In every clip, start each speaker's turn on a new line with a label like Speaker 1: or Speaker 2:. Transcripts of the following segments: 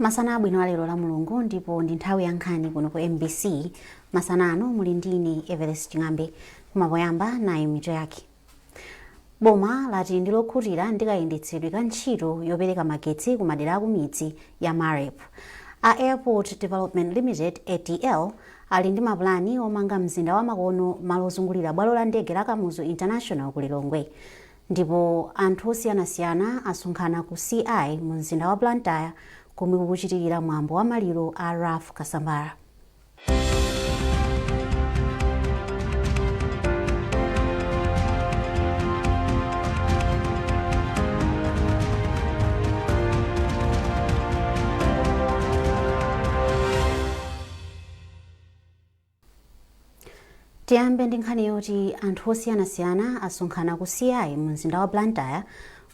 Speaker 1: Masana abwino alero la Mulungu, ndipo ndi nthawi ya nkhani kuno ku MBC. Masana ano muli ndine Everest Ching'ambe. Kumapoyamba nayo mitu yake. Boma lati ndi lokhutira ndi kayendetsedwe ka ntchito yopereka magetsi ku madera akumidzi ya MAREP. A Airport Development Limited, ADL, ali ndi mapulani omanga mzinda wa makono malo ozungulira bwalo la ndege la Kamuzu International ku Lilongwe. Ndipo anthu osiyanasiyana asonkhana ku CI mu mzinda wa Blantyre komwe kukuchitikira mwambo wa maliro a Ralph Kasambara. Tiyambe ndi nkhani yoti anthu osiyanasiyana asonkhana ku CI mu mzinda wa Blantyre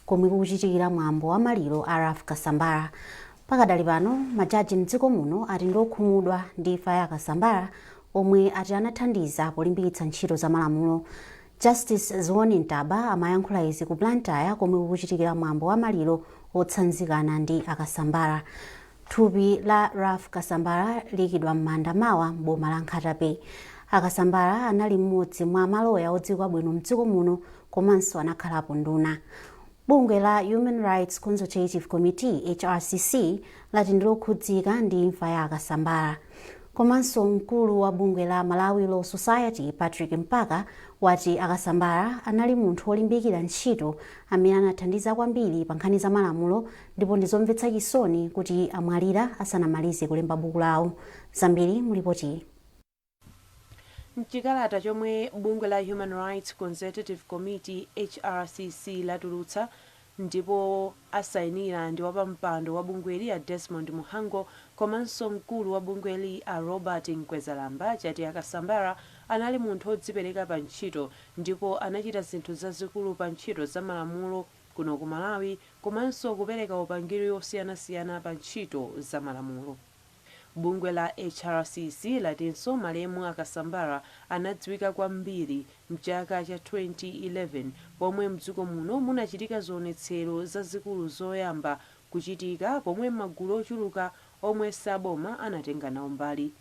Speaker 1: komwe kukuchitikira mwambo wa maliro a Ralph Kasambara. Pakadali pano majaji mdziko muno ati ndi okhumudwa ndi imfa ya Kasambara omwe ati anathandiza polimbikitsa ntchito za malamulo. Justice Zione Ntaba amayankhula izi ku Blantyre komwe kukuchitikira mwambo wa maliro otsanzikana ndi a Kasambara. Thupi la Ralph Kasambara liikidwa m'manda mawa m'boma la Nkhata Bay. A Kasambara anali mmodzi mwa maloya odziwika bwino mdziko muno komanso anakhalapo nduna. Bungwe la Human Rights Consultative Committee, HRCC, lati ndilokhudzika ndi imfa ya a Kasambara. Komanso mkulu wa bungwe la Malawi Law Society, Patrick Mpaka, wati a Kasambara anali munthu wolimbikira ntchito amene anathandiza kwambiri pa nkhani za malamulo ndipo ndizomvetsa chisoni kuti amwalira asanamalize kulemba buku lawo. Zambiri mu lipotili.
Speaker 2: Mchikalata chomwe bungwe la Human Rights Consultative Committee, HRCC, latulutsa ndipo asayinira ndi wapampando wa bungweli a Desmond Muhango komanso mkulu wa bungweli a Robert Mkwezalamba, chati a Kasambara anali munthu odzipereka pa ntchito ndipo anachita zinthu zazikulu pa ntchito za malamulo kuno ku Malawi komanso kupereka upangiri osiyanasiyana pa ntchito za malamulo. Bungwe la HRCC latinso malemu a Kasambara anadziwika kwambiri mchaka cha 2011 pomwe mdziko muno munachitika zionetsero zazikulu zoyamba kuchitika pomwe magulu ochuluka omwe saboma anatenga nawo mbali.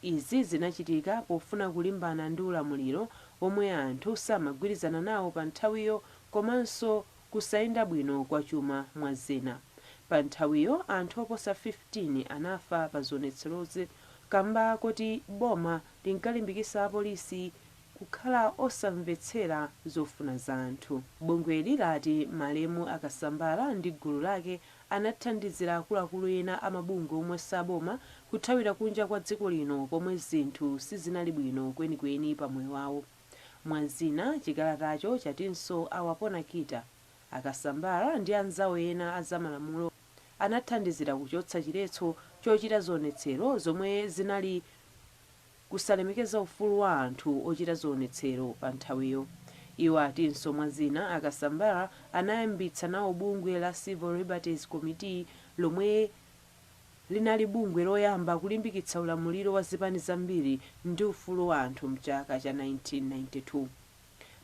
Speaker 2: Izi zinachitika pofuna kulimbana ndi ulamuliro omwe anthu samagwirizana nawo pa nthawiyo komanso kusayenda bwino kwa chuma mwa zina. Pa nthawiyo anthu oposa 15 anafa pa zionetserozi kamba koti boma linkalimbikitsa apolisi kukhala osamvetsera zofuna za anthu. Bungweli lati malemu a Kasambara ndi gulu lake anathandizira akuluakulu ena a mabungwe omwe saboma kuthawira kunja kwa dziko lino pomwe zinthu sizinali bwino kwenikweni pa moyo wawo. Mwa zina, chikalatacho chatinso a Wapona Kita, a Kasambara ndi anzawo ena a zamalamulo anathandizira kuchotsa chiletso chochita zionetsero zomwe zinali kusalemekeza ufulu wa anthu ochita zionetsero pa nthawiyo. Iwo atinso mwa zina a Kasambara anayambitsa nawo bungwe la Civil Liberties Committee lomwe linali bungwe loyamba kulimbikitsa ulamuliro wa zipani zambiri ndi ufulu wa anthu mchaka cha 1992.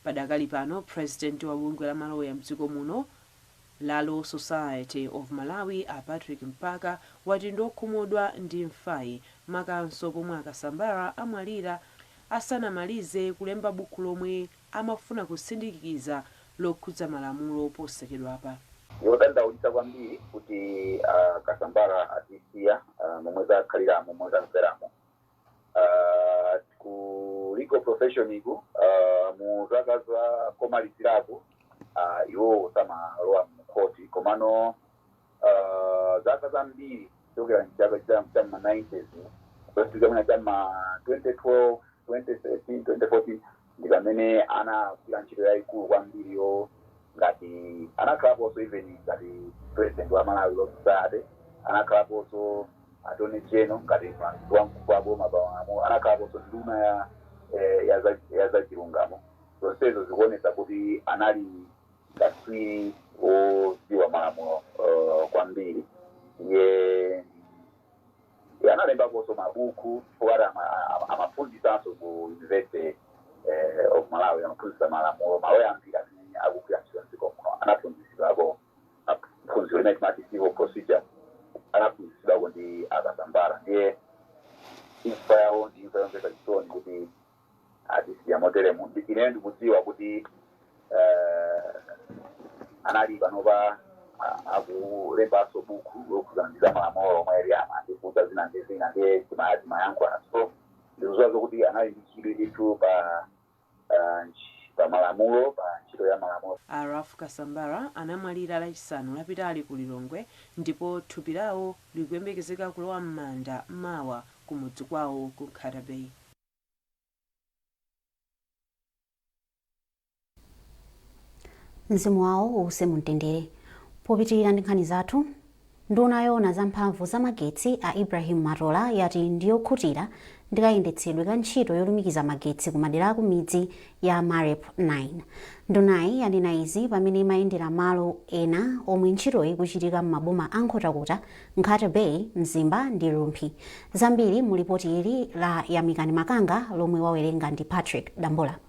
Speaker 2: Padakali pano, President wa bungwe la maloya mdziko muno la Law Society of Malawi a Patrick Mpaka wati ndiokhumudwa ndi imfayi, makanso pomwe a Kasambara amwalira asanamalize kulemba buku lomwe amafuna kusindikiza lokhudza malamulo posachedwapa.
Speaker 3: Yodandaulitsa kwambiri kuti a Kasambara atisiya momwe zakhaliramo, momwe tamveramo. Ku legal profession iku, mu zaka za komaliziraku, iwo samalowa mu khoti, komano zaka zambiri kuchokera mchaka cha ma 90s kufika mwina cha ma 2012, 2013, 2014 ndi pamene anagwira ntchito yayikulu kwambiriyo, ngati anakhalaponso even ngati president wa Malawi Law Society, anakhalaponso attorney general ngati mlangizi wamkulu wa boma pa malamulo, anakhalaponso nduna ya za chilungamo. Zonsezo zikuonetsa kuti anali katswiri wodziwa malamulo kwambiri. Iye analembaponso mabuku chifukwa amaphunzitsanso ku University of Malawi, amaphunzitsa malamulo. Maloya ambiri amene akugwira ntchito mdziko muno anaphunzitsidwako phunziro limene timati civil procedure. Anaphunzitsidwako ndi Akasambara. Ndiye imfa yawo ndi imfa yomvetsa chisoni kuti atisiya moteremu. Ineyo ndikudziwa kuti anali panopa akulembanso buku lokhuzana ndi za malamulo omwe ali amandifunsa zina ndi zina, ndiye timayankhula. So ndikudziwa zokuti anali ndi chidwi ndithu pa malamulo, pa ntchito ya malamulo.
Speaker 2: A Ralph Kasambara anamwalira Lachisanu lapitali ku Lilongwe, ndipo thupi lawo likuyembekezeka kulowa m'manda mawa kumudzi kwawo ku Nkhata Bay.
Speaker 1: Mzimu wawo uwuse mumtendere. Popitirira ndi nkhani zathu, nduna yoona za mphamvu za magetsi a Ibrahim Matola yati ndiyokhutira ndi kayendetsedwe ka ntchito yolumikiza magetsi ku madera akumidzi ya MAREP 9. Ndunayi yanena izi pamene imayendera malo ena omwe ntchitoyi ikuchitika m'maboma a Nkhotakota, Nkhata Bay, Mzimba ndi Rumphi. Zambiri mu lipoti ili la Yamikani Makanga lomwe wawerenga ndi Patrick Dambula.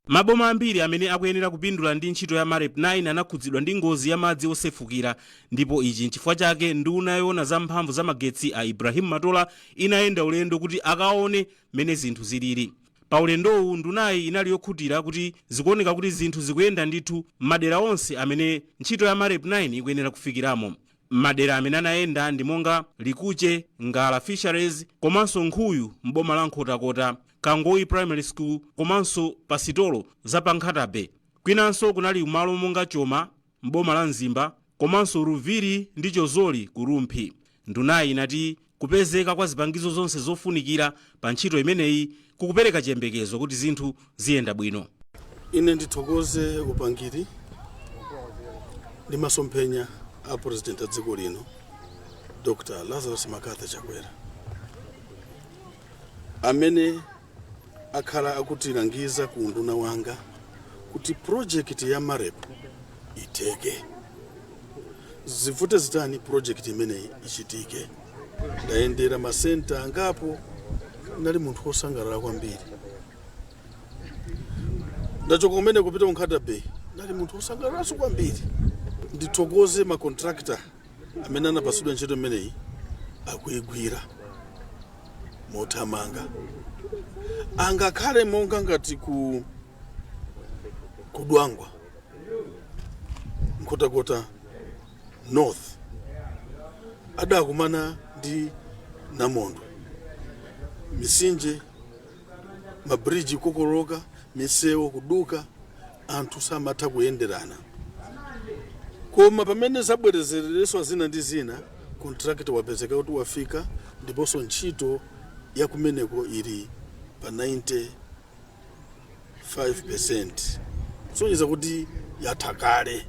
Speaker 4: Maboma ambiri amene akuyenera kupindula ndi ntchito ya MAREP 9 anakhudzidwa ndi ngozi ya madzi osefukira, ndipo ichi nchifukwa chake nduna yoona za mphamvu za magetsi a Ibrahim Matola inayenda ulendo kuti akaone mmene zinthu zilili. Pa ulendowu, ndunayi inali yokhutira kuti zikuoneka kuti zinthu zikuyenda ndithu m'madera onse amene ntchito ya MAREP 9 ikuyenera kufikiramo. Madera amene anayenda ndi monga Likuche, Ngala Fisheries komanso Nkhuyu m'boma la Nkhotakota, Kangoi Primary School komanso pa sitolo za pa Nkhata Bay. Kwinanso kunali malo monga Choma m'boma la Mzimba komanso Ruviri ndi Chozoli ku Rumphi. Ndunayi inati kupezeka kwa zipangizo zonse zofunikira pa ntchito imeneyi kukupereka chiyembekezo kuti zinthu ziyenda bwino.
Speaker 5: Ine ndithokoze upangiri ndi masomphenya a President a dziko lino, Dr Lazarus McCarthy Chakwera, amene akhala akutilangiza ku unduna wanga kuti project ya MAREP itheke, zivute zitani, project imeneyi ichitike. Ndayendera masenta angapo, ndali munthu wosangalala kwambiri. Ndachoka kumene kupita ku Nkhata Bay, ndali munthu wosangalalanso kwambiri. Ndithokoze ma contractor amene anapatsidwa ntchito imeneyi, akuyigwira mothamanga. Angakhale monga ngati ku Kudwangwa, Nkhotakota North, adakumana ndi namondwe, misinje, mabridge kukokoloka, misewu kuduka, anthu samatha kuyenderana. Koma pamene zabwerezereredwa zina ndi zina, contractor wapezeka kuti wafika, ndiponso ntchito yakumeneko ili pa 95%, kusonyeza kuti yatha kale.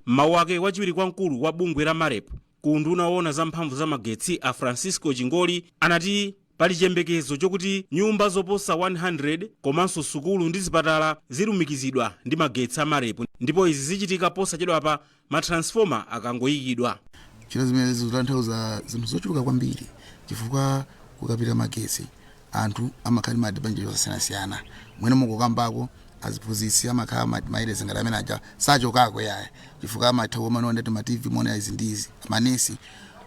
Speaker 4: Mawu ake, wachiwiri kwa mkulu wa bungwe la MAREP ku unduna woona za mphamvu za magetsi a Francisco Chingoli anati pali chiyembekezo chokuti nyumba zoposa 100 komanso sukulu ndi zipatala zilumikizidwa ndi magetsi a MAREP, ndipo izi zichitika posachedwapa ma transformer akangoyikidwa.
Speaker 6: Ntchito zimene zikutanthauza zinthu zochuluka kwambiri, chifukwa kukapita magetsi anthu amakhala ndi maadvantage osiyanasiyana. Mwene mukukambako, aziphunzitsi amakhala maerezi ngati amene aja sachokako yaya, chifukwa amatha kumaona ndati ma TV, muona izi ndi izi. Manesi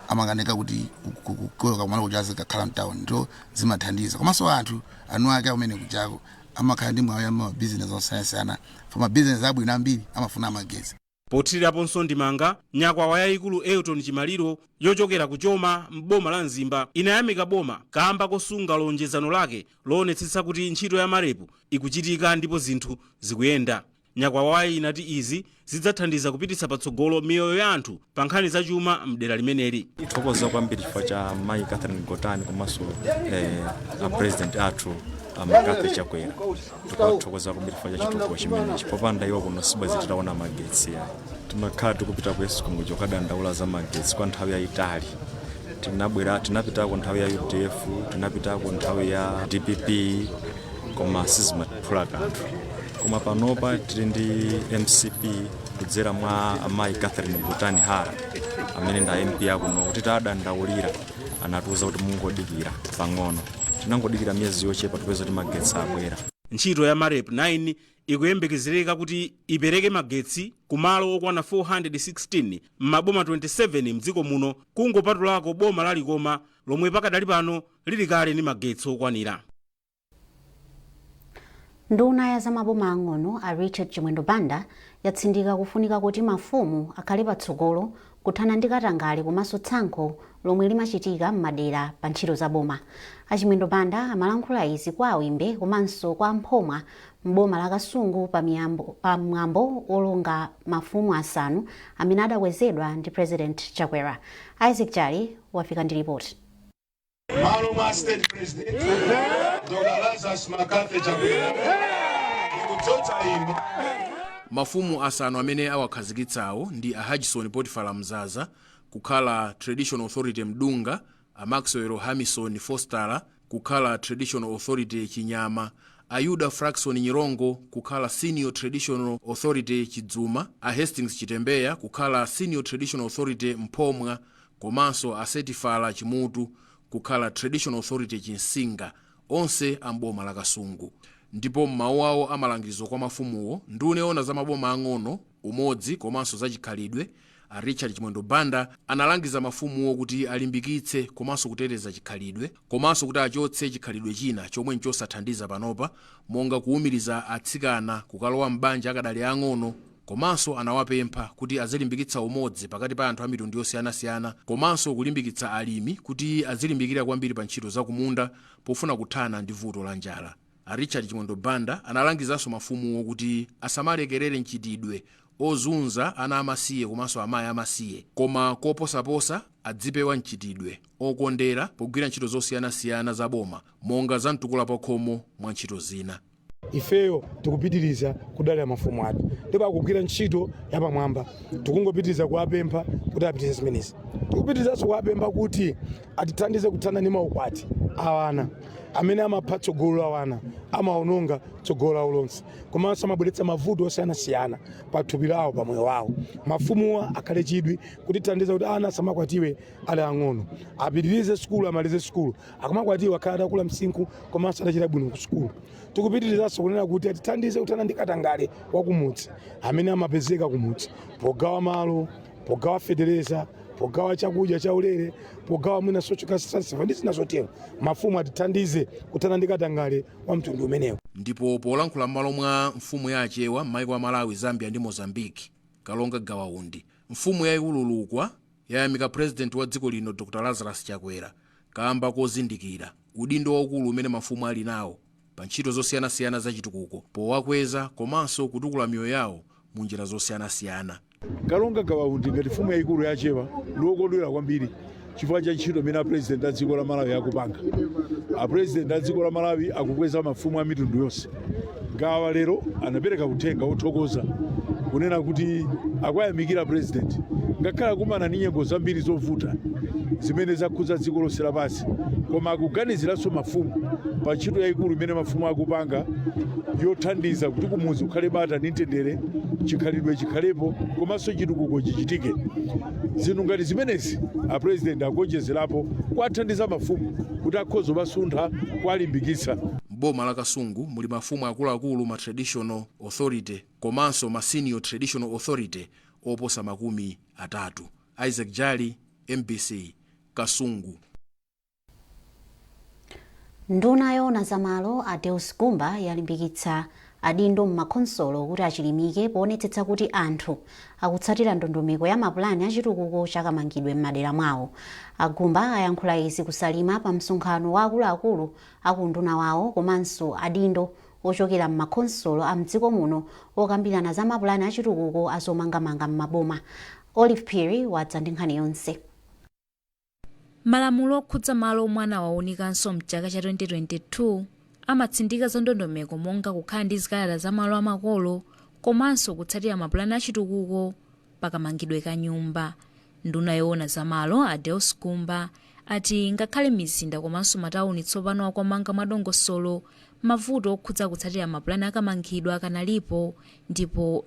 Speaker 6: amakanika kuti kukoka kumalo kuja, azikakhala mtown, ndo zimathandiza. Komanso anthu anu ake amene kujako amakhala ndi mwayi ama business osiyanasiyana, for mabizinesi abwino ambiri amafuna magetsi.
Speaker 4: Pothiriraponso ndimanga, nyakwawa yayikulu Elton Chimaliro yochokera ku Choma m'boma la Mzimba inayamika boma kamba kosunga lonjezano lake loonetsetsa kuti ntchito ya MAREP ikuchitika ndipo zinthu zikuyenda. Nyakwawayi inati izi zidzathandiza kupititsa patsogolo miyoyo ya anthu pa nkhani zachuma mdera limeneli.
Speaker 7: Thokoza kwambiri chifukwa cha Mayi Catherine Gotani komanso a President athu a McCarthy Chakwera. Tikuthokoza kwambiri chifukwa cha chitukuko chimenechi. Popanda iwo kuno sibwezi titaona magetsi ayi. Timakhala tikupita ku ESCOM kukadandaula za magetsi kwa nthawi yayitali. Tinabwera, tinapitako nthawi ya UDF, tinapitako nthawi ya DPP, koma sizimaphula kanthu. Koma panopa tili ndi MCP kudzera mwa amayi Catherine Gotani Hara amene ndi MP akuno, kuti tadandaulira anatiuza kuti mungodikira pang'ono. Tinangodikira miyezi yochepa, tipeza kuti magetsi abwera.
Speaker 4: Ntchito ya MAREP 9 ikuyembekezereka kuti ipereke magetsi kumalo okwana 416 m'maboma 27 mdziko muno, kungopatulako boma la Likoma lomwe pakadali pano lili kale ndi magetsi okwanira.
Speaker 1: Nduna ya zamaboma ang'ono a Richard Chimwendo Banda yatsindika kufunika kuti mafumu akhale patsogolo kuthana ndi katangale komanso tsankho lomwe limachitika m'madera pa ntchito za boma. A Chimwendo Banda amalankhula izi kwa Awimbe komanso kwa Mphomwa m'boma la Kasungu pa mwambo olonga mafumu asanu amene adakwezedwa ndi President Chakwera. Isaac Jali wafika ndi ripoti.
Speaker 8: Malo mwa State President Dr. Lazarus McCarthy Chakwera, ndikudzodza inu.
Speaker 9: Mafumu asanu amene awakhazikitsawo ndi a Hudson Potifala Mzaza kukhala Traditional Authority Mdunga, a Maxwell Hamison Fostala kukhala Traditional Authority Chinyama, a Yuda Frackson Nyirongo kukhala Senior Traditional Authority Chidzuma, a Hastings Chitembeya kukhala Senior Traditional Authority Mphomwa, komanso a Setifala Chimutu kukhala Traditional Authority Chinsinga, onse amboma la Kasungu. Ndipo m'mawu awo amalangizo kwa mafumuwo, nduna yoona za maboma ang'ono, umodzi komanso zachikhalidwe a Richard Chimwendo Banda analangiza mafumuwo kuti alimbikitse komanso kuteteza chikhalidwe, komanso kuti achotse chikhalidwe china chomwe nchosathandiza panopa, monga kuwumiriza atsikana kukalowa m'banja akadali ang'ono. Komanso anawapempha kuti azilimbikitsa umodzi pakati pa anthu a mitundu yosiyanasiyana, komanso kulimbikitsa alimi kuti azilimbikira kwambiri pa ntchito zakumunda pofuna kuthana ndi vuto la njala. A Richard Chimwendo Banda analangizanso mafumuwo kuti asamalekerere mchitidwe ozunza ana amasiye komanso amayi amasiye, koma koposaposa adzipewa mchitidwe okondera pogwira ntchito zosiyanasiyana za boma, monga za mtukula pakhomo mwa ntchito zina.
Speaker 10: Ifeyo tikupitiriza kudalira mafumu athu ndipo akugwira ntchito yapamwamba. Tikungopitiriza kuwapempha kuti apitirize zimenezi. Tikupitirizanso kuwapempha kuti atithandize kuthana ndi maukwati awana amene amapha tsogolo la wana, amaononga tsogolo lawo lonse, komanso amabweretsa mavuto osiyanasiyana pa thupi lawo, pa moyo wawo. Mafumuwa akhale chidwi kutithandiza kuti ana asamakwatiwe ali ang'ono, apitirize sukulu, amalize sukulu. Akamakwatiwa akhala atakula msinkhu komanso atachita bwino ku sukulu. Tikupitirizanso kunena kuti atithandize kuthana ndi katangale wa kumudzi amene amapezeka kumudzi pogawa malo, pogawa fetereza, pogawa chakudya chaulere, pogawa mwina social transfer ndi zina zotero. Mafumu atithandize kuthana ndi katangale wa mtundu umenewu.
Speaker 9: Ndipo polankhula m'malo mwa mfumu ya Achewa m'maiko a Malawi, Zambia ndi Mozambique, Kalonga Gawaundi, mfumu yayikulu Lukwa, yayamika Purezidenti wa dziko lino Dr Lazarus Chakwera kamba kozindikira udindo waukulu umene mafumu ali nawo pa ntchito zosiyanasiyana zachitukuko, powakweza komanso kutukula miyoyo yawo mu njira zosiyanasiyana.
Speaker 8: Kalonga Gawaundi ngati mfumu yayikulu yachewa ndiwokondwera kwambiri chifukwa cha ntchito imene Apurezidenti a dziko la Malawi akupanga. Apurezidenti a dziko la Malawi akukweza mafumu a mitundu yonse. Gawa lero anapereka uthenga wothokoza kunena kuti akwayamikira Purezidenti ngakhale akumana ndi nyengo zambiri zovuta zimene zakhudza dziko lonse lapansi, koma akuganiziranso mafumu pa ntchito yayikulu imene mafumu akupanga yothandiza kuti kumudzi kukhale bata ndi mtendere, chikhalidwe chikhalepo komanso chitukuko chichitike. Zinthu ngati zimenezi Apurezidenti akuonjezerapo kuwathandiza mafumu kuti akhoza kubasuntha, kuwalimbikitsa.
Speaker 9: M'boma la Kasungu muli mafumu akuluakulu, ma Traditional Authority komanso ma Senior Traditional Authority oposa 30. Isaac Jali, MBC, Kasungu.
Speaker 1: Nduna yoona zamalo a Deus Gumba yalimbikitsa adindo m'makhonsolo kuti achilimike poonetsetsa kuti anthu akutsatira ndondomeko ya mapulani achitukuko chakamangidwe m'madera mwawo. A Gumba ayankhula izi kuSalima pa msonkhano wa akuluakulu akunduna wawo komanso adindo ochokera m'makhonsolo a mdziko muno okambirana za mapulani achitukuko azomangamanga m'maboma. Olive Phiri wadza ndi nkhani yonse.
Speaker 11: Malamulo okhudza malo omwe anawawunikanso mchaka cha 2022 amatsindika za ndondomeko monga kukhala ndi zikalata za malo amakolo komanso kutsatira mapulani achitukuko pakamangidwe ka nyumba. Nduna yoona za malo a Deus Gumba ati ngakhale mizinda komanso matawuni tsopano akumanga mwadongosolo, mavuto okhudza kutsatira mapulani akamangidwe akanalipo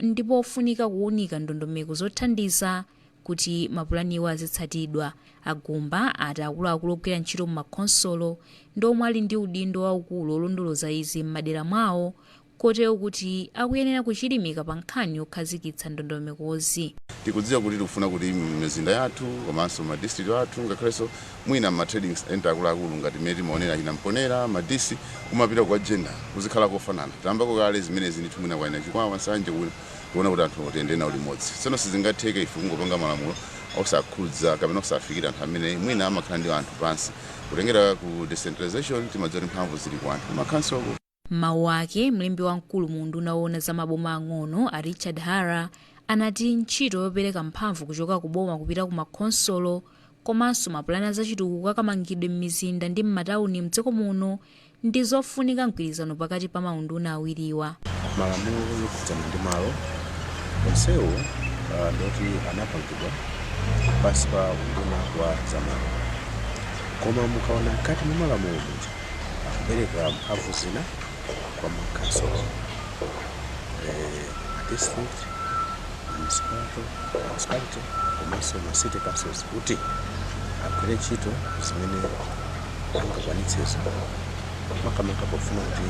Speaker 11: ndipo ofunika kuwunika ndondomeko zothandiza Kuti mapulaniwa azitsatidwa, a Gumba ati akuluakulu ogwira ntchito m'makhonsolo ndi omwe ali ndi udindo waukulu olondoloza izi m'madera mwawo, kotero kuti akuyenera kuchilimika pa nkhani yokhazikitsa ndondomekozi.
Speaker 12: Tikudziwa kuti tikufuna kuti mizinda yathu komanso ma district athu, ngakhalenso mwina ma trading center akuluakulu ngati mmene timaonera china Mponela, Madisi, kumapita kwa Jenda, kuzikhala kofanana. Tayambako kale zimenezi ndithu, mwina kwaina Chikwawa, Nsanje, kuwina tikuona kuti anthu tiyende nawo limodzi. Tsono sizingatheke ife kungopanga malamulo osakhudza kapena osafikira anthu amene mwina amakhala ndi anthu pansi. Kutengera ku decentralization, timadziwa kuti mphamvu zili ku anthu kumakhansoko.
Speaker 11: M'mawu ake, mlembi wamkulu mu unduna woona za maboma ang'ono a Richard Hara anati ntchito yopereka mphamvu kuchoka ku boma kupita ku makhonsolo komanso mapulani azachitukuko akamangidwe m'mizinda ndi m'matawuni mdziko muno ndi zofunika mgwirizano pakati pa maunduna awiriwa.
Speaker 13: Malamulo yokhudzana ndi malo onsewo ndoti anapangidwa pansi pa unduna wa zamalo, koma mukaona mkati mwa malamulo muja akupereka mphamvu zina kwa makhansolo, ma district, municipality komanso ma city councils kuti agwire ntchito zimene angakwanitsezo, makamaka pofuna kuti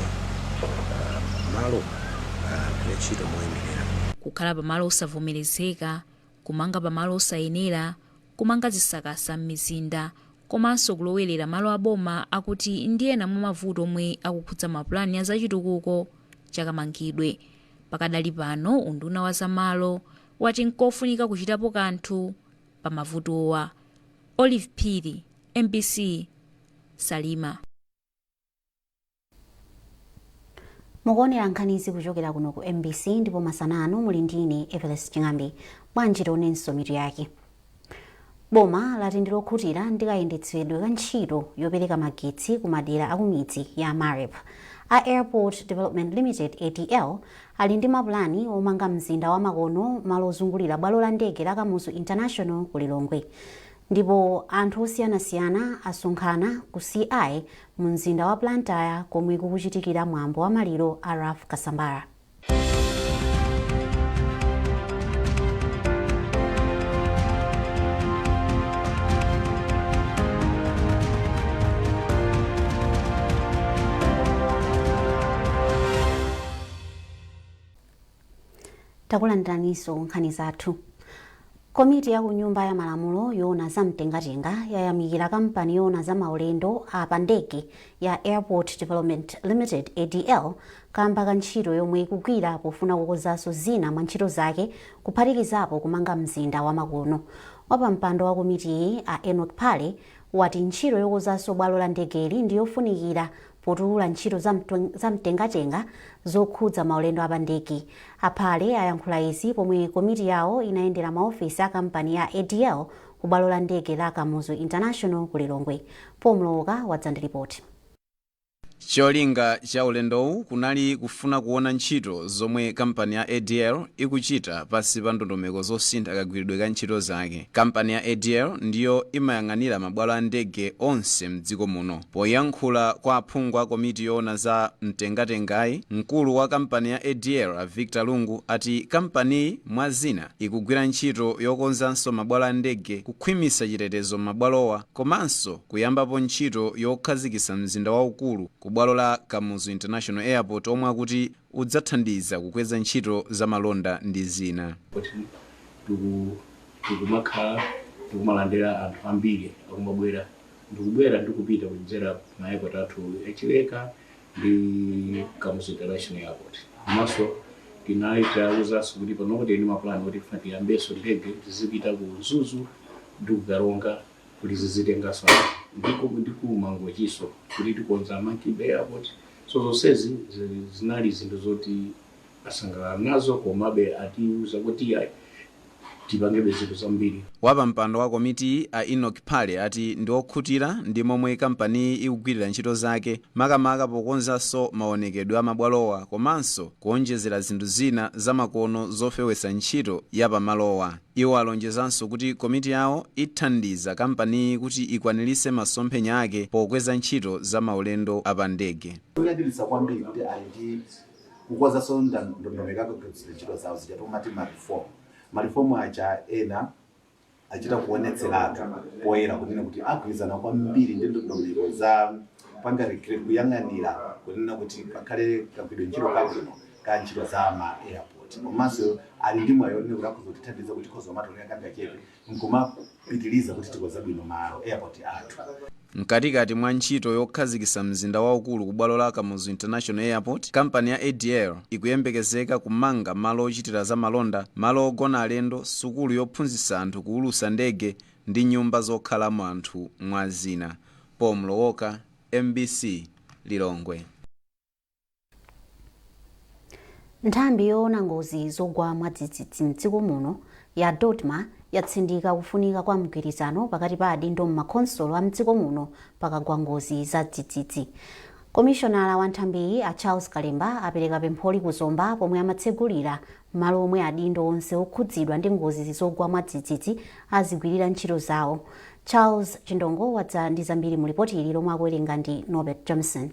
Speaker 13: malo agwire ntchito moyenerera.
Speaker 11: Kukhala pamalo osavomerezeka, kumanga pamalo osayenera, kumanga zisakasa m'mizinda komanso kulowerera malo aboma akuti ndi ena mwa mavuto omwe akukhudza mapulani a zachitukuko chakamangidwe. Pakadali pano unduna wa zamalo wati nkofunika kuchitapo kanthu pa mavutowa. Olive Phiri, MBC, Salima.
Speaker 1: Mukuonera nkhanizi kuchokera kuno ku MBC ndipo masana ano muli ndi ine Everest Ching'ambi. Bwanji tionenso mitu yake. Boma lati ndi lokhutira ndi kayendetsedwe ka ntchito yopereka magetsi ku madera akumidzi ya MAREP. A Airport Development Limited ADL ali ndi mapulani omanga mzinda wa makono malo ozungulira bwalo la ndege la Kamuzu International ku Lilongwe. Ndipo anthu osiyanasiyana asonkhana ku CI mu mzinda wa Blantyre komwe kukuchitikira mwambo wa maliro a Ralph Kasambara. Takulandiraninso nkhani zathu. Komiti ya ku Nyumba ya Malamulo yoona za mtengatenga yayamikira kampani yoona za maulendo a pa ndege ya Airport Development Limited ADL kamba ka ntchito yomwe ikugwira pofuna kukonzanso zina mwa ntchito zake, kuphatikizapo kumanga mzinda wa makono. Wapampando wa komitiyi a Enock Phale wati ntchito yokonzanso bwalo la ndegeli ndi yofunikira potukula ntchito za mtengatenga zokhudza maulendo a pa ndege. A Phale ayankhula izi pomwe komiti yawo inayendera maofesi a kampani ya ADL ku bwalo la ndege la Kamuzu International ku Lilongwe. Paul Mlowoka wadza ndi lipoti.
Speaker 14: Cholinga cha ulendowu kunali kufuna kuona ntchito zomwe kampani ya ADL ikuchita pansi pa ndondomeko zosintha kagwiridwe ka ntchito zake. Kampani ya ADL ndiyo imayang'anira mabwalo a ndege onse mdziko muno. Poyankhula kwa aphungu a komiti yoona za mtengatengayi, mkulu wa kampani ya ADL a Victor Lungu ati kampaniyi mwa zina ikugwira ntchito yokonzanso mabwalo a ndege, kukhwimitsa chitetezo m'mabwalowa komanso kuyambapo ntchito yokhazikitsa mzinda waukulu ku bwalo la Kamuzu International Airport omwe akuti udzathandiza kukweza ntchito za malonda ndi zina.
Speaker 15: Kuti tikumakhala tikumalandira anthu ambiri akumabwera ndikubwera ndikupita kudzera ma airport athu ya Chileka ndi Kamuzu International Airport. Komanso tinali tawuzanso kuti panopo tili ndi mapulani kuti tifuna tiyambenso ndege zizipita ku Mzuzu ndi ku Karonga kuti zizitenganso anthu ndi ku Mangochinso kuti tikonza Monkey Bay Airport. So zonsezi zinali zinthu zoti asangalala nazo, komabe atiuza kuti ayi, tipangebe zinthu zambiri.
Speaker 14: Wapampando wa komitiyi a Enock Phale ati ndi okhutira ndi momwe kampaniyi ikugwirira ntchito zake, makamaka pokonzanso maonekedwe a mabwalowa komanso kuonjezera zinthu zina zamakono zofewetsa ntchito ya pamalowa. Iwo alonjezanso kuti komiti yawo ithandiza kampaniyi kuti ikwaniritse masomphenya ake pokweza ntchito za maulendo a pa ndege.
Speaker 16: Kunyadiritsa kwambiri kuti ali ndi kukonzanso ndondomeko yakagwiritsidwe ntchito zawo zija tikumati ma reform. Ma reform aja ena Achita kuonetseratu poyera kunena kuti agwirizana kwambiri ndi ndondomeko za kupanga regulate, kuyang'anira kunena kuti pakhale kagwiridwe ntchito kabwino ka ntchito za ma airport, komanso ali ndi mwayi onena kuti akhoza kutithandiza kuti tikhoza kumatolera kangachepe nkumapitiliza kuti tikonze bwino malo airport athu.
Speaker 14: Mkatikati mwa ntchito yokhazikitsa mzinda waukulu ku bwalo la Kamuzu International Airport, kampani ya ADL ikuyembekezeka kumanga malo ochitira za malonda, malo ogona alendo, sukulu yophunzitsa anthu kuulusa ndege ndi nyumba zokhalamo anthu, mwa zina. Paul Mlowoka, MBC, Lilongwe.
Speaker 1: Nthambi yoona ngozi zogwa mwadzidzidzi mdziko muno ya DoDMA yatsindika kufunika kwa mgwirizano pakati pa adindo m'makhonsolo a mdziko muno pakagwa ngozi za dzidzidzi. Komishonala wa nthambiyi, a Charles Kalemba, apereka pempholi ku Zomba pomwe amatsegulira malo omwe adindo onse okhudzidwa ndi ngozi zogwa mwadzidzidzi azigwirira ntchito zawo. Charles Chindongo wadza ndi zambiri mu lipoti ili lomwe akuwerenga ndi Norbert Johnson.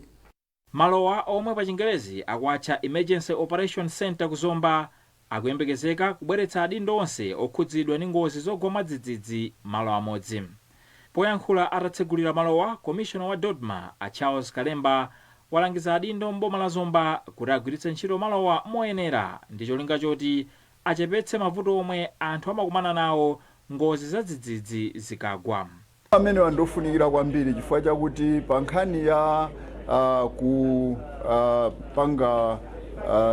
Speaker 17: Malowa, omwe pa Chingerezi akuatcha Emergency Operation Center ku Zomba, akuyembekezeka kubweretsa adindo onse okhudzidwa ndi ngozi zogwa mwadzidzidzi malo amodzi. Poyankhula atatsegulira malowa, komishona wa DoDMA, a Charles Kalemba, walangiza adindo m'boma la Zomba kuti agwiritse ntchito malowa moyenera ndi cholinga choti achepetse mavuto omwe anthu amakumana nawo ngozi za dzidzidzi zikagwa.
Speaker 18: Amenewa ndofunikira kwambiri chifukwa chakuti pa nkhani ya kupanga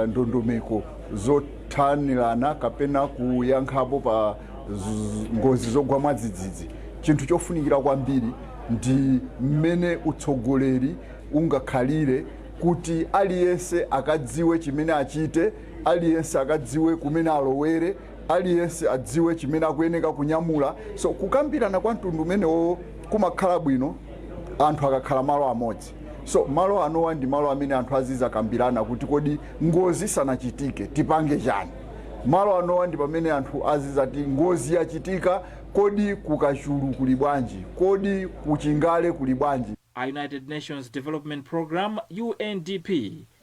Speaker 18: ndondomeko zothanirana kapena kuyankhapo pa ngozi zogwa mwadzidzidzi, chinthu chofunikira kwambiri ndi mmene utsogoleri ungakhalire kuti aliyense akadziwe chimene achite, aliyense akadziwe kumene alowere, aliyense adziwe chimene akuyeneka kunyamula. So kukambirana kwa mtundu umenewo kumakhala bwino anthu akakhala malo amodzi. So malo anowa ndi malo amene anthu azizakambirana kuti kodi ngozi isanachitike tipange chani. Malo anowa ndi pamene anthu azizati ngozi yachitika, kodi kukachulu kuli bwanji, kodi kuchingale kuli bwanji?
Speaker 17: A United Nations Development Programme, UNDP,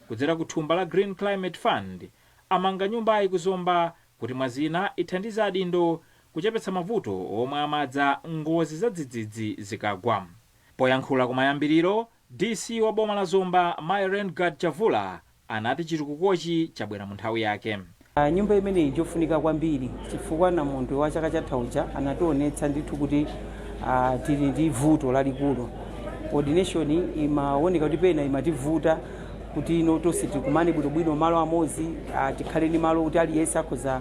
Speaker 17: kudzera ku thumba la Green Climate Fund amanga nyumbayi ku Zomba kuti mwazina ithandize adindo kuchepetsa mavuto omwe amadza ngozi za dzidzidzi zikagwa. Poyankhula kumayambiriro, DC wa boma la Zomba, Mayi Rengard Chavula, anati chitukukochi chabwera mu nthawi yake.
Speaker 19: Nyumba imeneyi njofunika kwambiri chifukwa namondwe wa chaka chatha uja anationetsa ndithu kuti tili ndi vuto lalikulu. Coordination imaoneka kuti pena imativuta kuti ino tonse tikumane bwinobwino malo amodzi, tikhale ndi malo kuti aliyense akhoza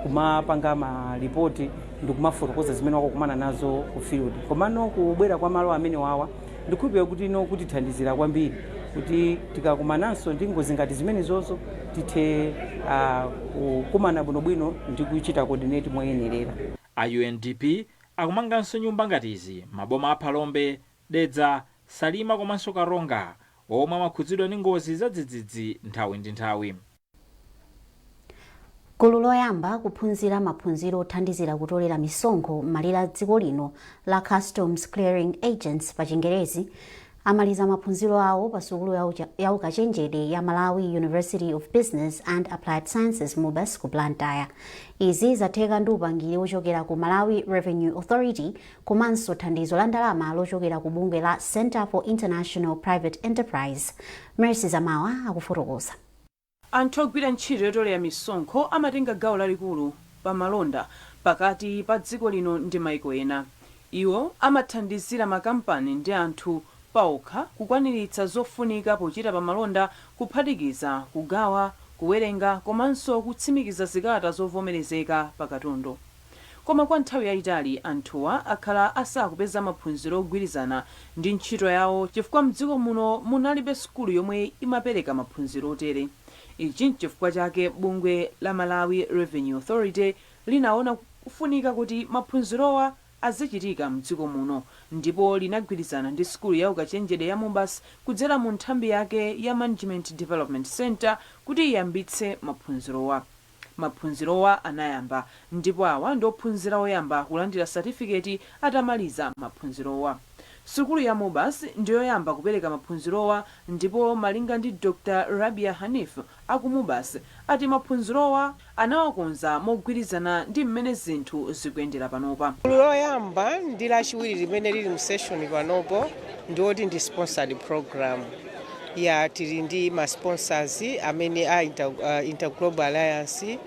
Speaker 19: kumapanga malipoti ndi kumafotokoza zimene wakukumana nazo ku field. Komano kubwera kwa malo amene wawa, ndikhulupirira kuti ino kutithandizira kwambiri kuti tikakumananso ndi ngozi ngati zimenezozo tithe kukumana bwinobwino ndi kuchita coordinate moyenerera.
Speaker 17: A UNDP akumanganso nyumba ngati izi maboma a Phalombe, Dedza, Salima komanso Karonga, omwe amakhudzidwa ndi ngozi za dzidzidzi nthawi ndi nthawi.
Speaker 1: Gulu loyamba kuphunzira maphunziro othandizira kutolera misonkho m'malire a dziko lino la Customs Clearing Agents pa Chingerezi amaliza maphunziro awo pa sukulu ya ukachenjede ya Malawi University of Business and Applied Sciences, MUBAS, ku Blantyre. Izi zatheka ndi upangiri wochokera ku Malawi Revenue Authority komanso thandizo la ndalama lochokera ku bungwe la Center for International Private Enterprise. Mercy Zamawa akufotokoza.
Speaker 2: Anthu ogwira ntchito yotolera misonkho amatenga gawo lalikulu pa malonda pakati pa dziko lino ndi maiko ena. Iwo amathandizira makampani ndi anthu paokha kukwaniritsa zofunika pochita pa malonda, kuphatikiza kugawa, kuwerenga komanso kutsimikiza zikalata zovomerezeka pa katundu. Koma kwa nthawi yayitali anthuwa akhala asakupeza maphunziro ogwirizana ndi ntchito yawo chifukwa mdziko muno munalibe sukulu yomwe imapereka maphunziro otere. Ichi nchifukwa chake bungwe la Malawi Revenue Authority linaona kufunika kuti maphunzirowa azichitika mdziko muno, ndipo linagwirizana ndi sukulu ya ukachenjede ya MUBAS kudzera mu nthambi yake ya Management Development Center kuti iyambitse maphunzirowa. Maphunzirowa anayamba ndipo awa ndi ophunzira oyamba kulandira satifiketi atamaliza maphunzirowa. Sukulu ya MUBAS ndiyoyamba kupereka maphunzirowa, ndipo malinga ndi Dr Rabia Hanif aku MUBAS, ati maphunzirowa anawakonza mogwirizana ndi mmene zinthu zikuyendera panopa.
Speaker 20: Gulu loyamba ndi lachiwiri limene lili mu session panopo ndiwoti ndi sponsored program ya tili ndi ma sponsors amene a Interglobal Alliance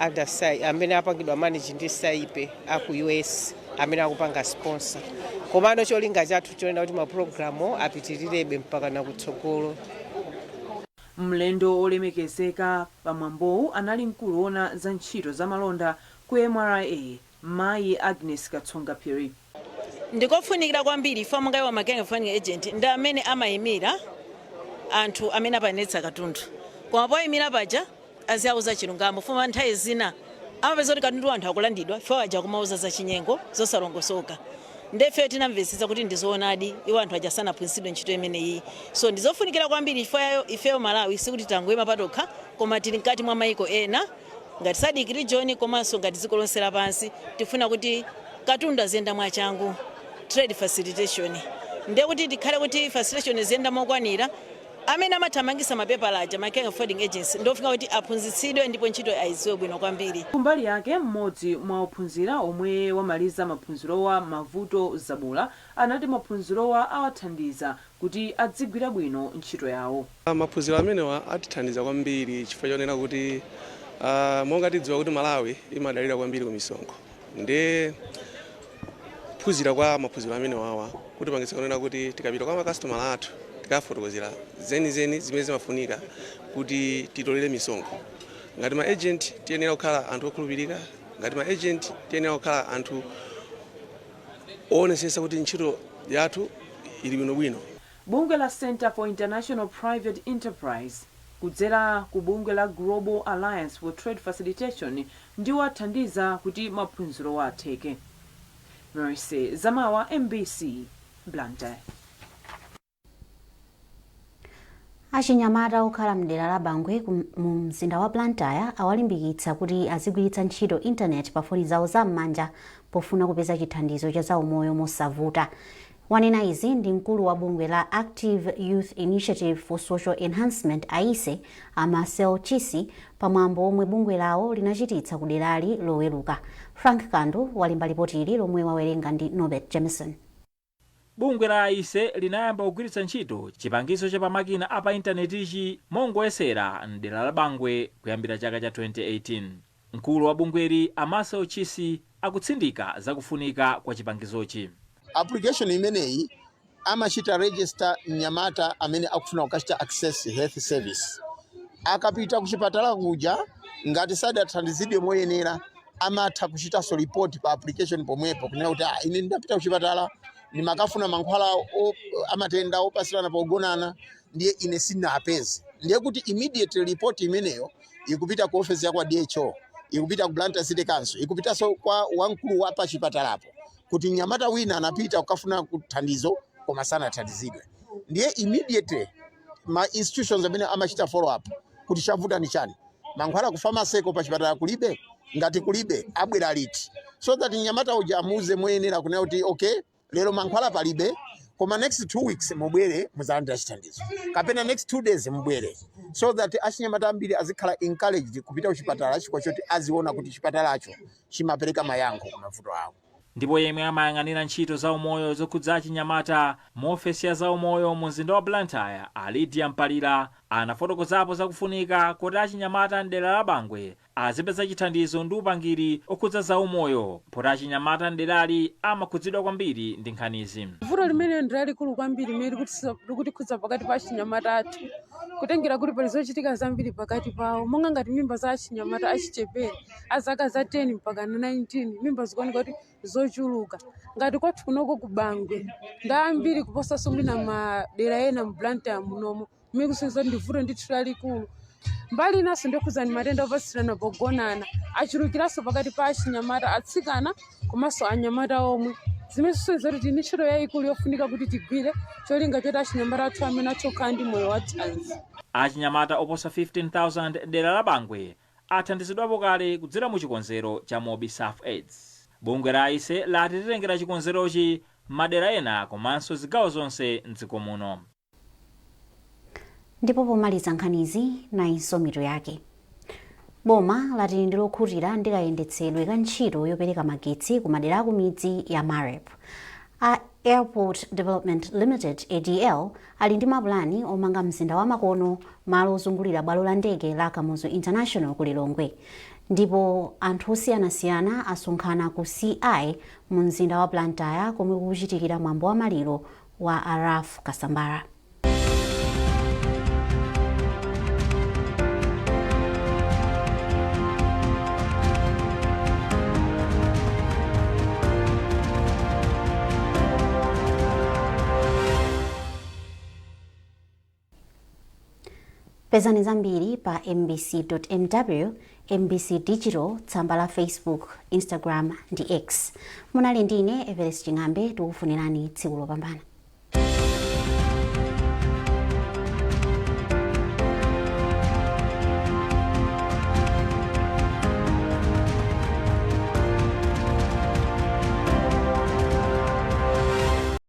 Speaker 20: under amene apangidwa manage ndi CIPE aku US amene akupanga sponsor, komano cholinga chathu choyenda kuti mapulogalamu apitirirebe mpaka na kutsogolo.
Speaker 2: Mlendo olemekezeka pamwambowu anali mkulu woona za ntchito za malonda ku MRA, Mayi Agnes Katsonga Phiri.
Speaker 21: Ndikofunikira kwambiri ife monga iwo ma clearing forwarding agent ndi amene amayimira anthu amene apanetsa katundu, koma poyimira paja aziauza chilungamo. Fuma nthawi zina amapeza kuti katundu anthu akulandidwa, ife aja kumauza za chinyengo, zosalongosoka. Ndefe tinamvetsetsa kuti ndizoonadi, iwo anthu aja sanaphunzitsidwe ntchito imeneyi, so ndizofunikira kwambiri chifukwa ifeyo Malawi sikuti tangoyima patokha, koma tili mkati mwa maiko ena ngati SADC region komanso ngati dziko lonse lapansi. Tifuna kuti katundu aziyenda mwachangu, trade facilitation, ndiye kuti tikhale kuti facilitation iziyenda mokwanira. Amene amathamangisa mapepala aja, ma clearing forwarding agency, ndofuna kuti aphunzitsidwe ndipo ntchito ayidziwe bwino kwambiri.
Speaker 2: Kumbali yake, mmodzi mwa ophunzira omwe wamaliza maphunzirowa, Mavuto Zabula, anati maphunzirowa awathandiza kuti adzigwira bwino ntchito yawo.
Speaker 22: Maphunziro amenewa atithandiza kwambiri chifukwa chonena kuti monga tidziwa kuti Malawi imadalira kwambiri ku misonkho, ndi phunzira kwa maphunziro amenewawa kutipangitsa kunena kuti tikapita kwa makasitomala athu tikafotokozera zenizeni zimene zimafunika kuti titolere misonkho. Ngati ma agent tiyenera kukhala anthu okhulupirika, ngati ma agent tiyenera kukhala anthu oonetsetsa kuti ntchito yathu ili bwinobwino.
Speaker 2: Bungwe la Center for International Private Enterprise kudzera ku bungwe la Global Alliance for Trade Facilitation ndiwo athandiza kuti maphunzirowa atheke. Mercy Zamawa, MBC, Blantyre.
Speaker 1: Achinyamata okhala mdera la Bangwe mu mzinda wa Blantyre awalimbikitsa kuti azigwiritsa ntchito intaneti pa foni zawo zam'manja pofuna kupeza chithandizo cha zaumoyo mosavuta. Wanena izi ndi mkulu wa bungwe la Active Youth Initiative for Social Enhancement, AYISE, a Marcel Chisi, pamwambo omwe bungwe lawo linachititsa ku derali Loweruka. Frank Kandu walemba lipoti ili lomwe wawerenga ndi Norbert Jameson.
Speaker 17: Bungwe la AYISE linayamba kugwiritsa ntchito chipangizo cha pamakina a pa intanetichi mongoyesera mdera la Bangwe kuyambira chaka cha 2018. Mkulu wa bungweli, a Marcel Chisi, akutsindika zakufunika kwa chipangizochi.
Speaker 23: Application imeneyi amachita register mnyamata amene akufuna kukachita access health service. Akapita kuchipatala kuja, ngati sadathandizidwe moyenera, amatha kuchitanso report pa application pomwepo kunena kuti, "Ah, ine ndidapita kuchipatala, ndimakafuna mankhwala amatenda opasirana pogonana, ndiye ine sindinapeze." Ndiye kuti immediately report imeneyo ikupita ku office ya kwa DHO, ikupita ku Blantyre City Council, ikupitanso kwa wamkulu wa pachipatalapo kuti mnyamata wina anapita kukafuna kuthandizo koma sanathandizidwe. Ndiye immediately ma institutions amene amachita follow up kuti chavuta ni chani, mankhwala ku pharmacy ko pachipatala kulibe, ngati kulibe abwera liti, so that mnyamata uja amuuze moyenera kunena kuti, "Okay, lero mankhwala palibe, koma next 2 weeks mubwere muzalandira chithandizo, kapena next 2 days mubwere," so that achinyamata ambiri azikhala encouraged kupita kuchipatala chifukwa choti aziona kuti chipatalacho chimapereka mayankho ku mavuto awo.
Speaker 17: Ndipo yemwe amayang'anira ntchito za umoyo zokhudza achinyamata mu ofesi ya zaumoyo mu mzinda wa Blantyre, a Lydia Mpalira, anafotokozapo zakufunika kuti achinyamata mdera la Bangwe azipeza chithandizo ndi upangiri okhudza zaumoyo, poti achinyamata mderali amakhudzidwa kwambiri ndi nkhanizi.
Speaker 24: Vuto limene ndi lalikulu kwambiri limene likutikhudza pakati pa achinyamata athu, kutengera kuti pali zochitika zambiri pakati pawo, monga ngati mimba za achinyamata achichepere a zaka za 10 mpaka 19. Mimba zikuoneka kuti zochuluka ngati kwathu kunoko ku Bangwe ndi ambiri kuposanso mwina madera ena mu Blantyre munomo, mmene kusonyeza kuti ndi vuto ndithu lalikulu. Mbali inanso ndikhuza ndi matenda opatsirana pogonana, achulukiranso pakati pa achinyamata atsikana komanso anyamata omwe, zimene zisonyeza kuti tili ndi ntchito yayikulu yofunika kuti tigwire, cholinga choti achinyamata athu amene athu okhala ndi moyo wathanzi.
Speaker 17: Achinyamata oposa 15,000 dera la Bangwe athandizidwapo kale kudzera mu chikonzero cha MobiSafAIDS. Bungwe la AYISE lati litengera chikonzerochi Madera ena komanso zigawo zonse mdziko muno.
Speaker 1: Ndipo pomaliza nkhanizi, nayinso mitu yake. Boma lati ndi lokhutira ndi kayendetsedwe ka ntchito yopereka magetsi ku madera akumidzi ya MAREP. A Airport Development Limited, ADL, ali ndi mapulani omanga mzinda wa makono malo ozungulira bwalo la ndege la Kamuzu International ku Lilongwe. Ndipo anthu osiyanasiyana asonkhana ku CI mu mzinda wa Blantyre komwe kukuchitikira mwambo wa maliro wa a Ralph Kasambara. Pezani zambiri pa mbc.mw, MBC Digital, tsamba la Facebook, Instagram ndi X. Munali ndine Everest Ching'ambe, tikufunirani tsiku lopambana.